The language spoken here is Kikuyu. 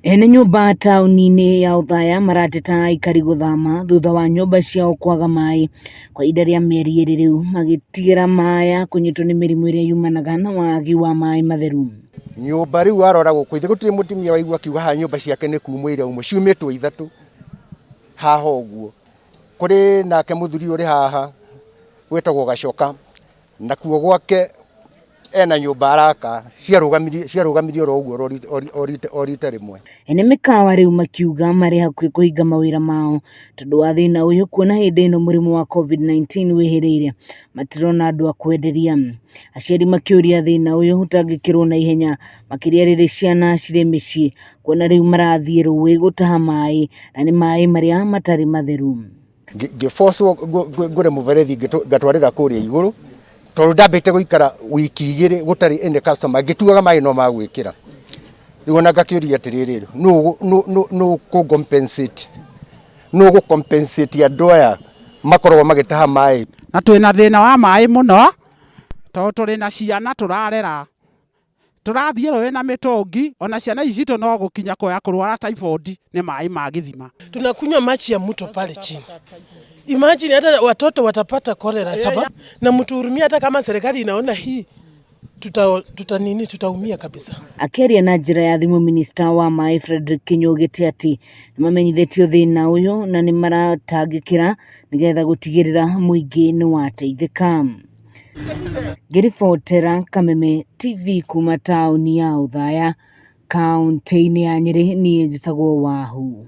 Ene nyũmba taũni-inĩ ya Othaya marateta aikari gũthama thutha wa nyũmba ciao kwaga maĩ kwa ihinda rĩa mĩeri ĩrĩ rĩu magĩtigĩra maya kũnyitwo nĩ mĩrimũ ĩrĩa yumanaga na wagi wa maĩ matheru. Nyũmba rĩu warora gũkũ ithe gũtirĩ mũtumia waigua akiuga haha nyũmba ciake nĩ kumwo iraumwo ciumĩtwo ithatũ haha ũguo. Kũrĩ nake mũthuri ũrĩ haha wĩtagwo Gacoka nakuo gwake ena nyũmba araka ciarũgamirio ciarũgamirio oro ũguo o rita rĩmwe. Ene mĩkawa rĩu makiuga marĩ hakuhĩ kũhinga mawĩra mao tondũ wa thĩna ũyũ kuona hĩndĩ ĩno mũrimũ wa Covid-19 wĩhĩrĩire matirona andũ a kwenderia. Aciari makĩũria thĩna ũyũ ũtangĩkĩrwo na ihenya makĩria rĩrĩ ciana cirĩ mĩciĩ kuona rĩu marathiĩ rũĩ gũtaha maĩ na nĩ maĩ marĩa matarĩ matheru. Ngĩbocwo ngũre mũberethi ngatwarĩra kũrĩa igũrũ tondũ ndambĩte gũikara wiki igĩrĩ gũtarĩ any customer ngĩtuaga maĩ no magwĩkĩra. Rĩu ona ngakĩũria atĩrĩrĩ, nũ kũ compensate nũ gũ compensate andũ aya makoragwo magĩtaha maĩ? Na twĩna thĩna wa maĩ mũno tondũ tũrĩ na ciana tũrarera. Tũrathiĩ rũĩ na mĩtũngi, ona ciana ici citũ no gũkinya kũya kũrwara typhoid nĩ maĩ ma gĩthima. Tunakunywa maji ya mto pale chini. Imagine hata watoto watapata cholera sababu, na mtuhurumie hata kama serikali inaona hii tuta, tuta nini tutaumia kabisa. Akĩaria na njĩra ya thimũ minista wa maĩ Frederick Kinyugi atĩ nĩmamenyithĩtio thĩna ũyũ na nĩmaratangĩkĩra nĩgetha gũtigĩrĩra mũingĩ nĩwateithĩka. Ngĩribotera Kameme TV kuma taũni ya Othaya, kaũntĩ-inĩ ya Nyĩrĩ, niĩ njĩtagwo Wahu.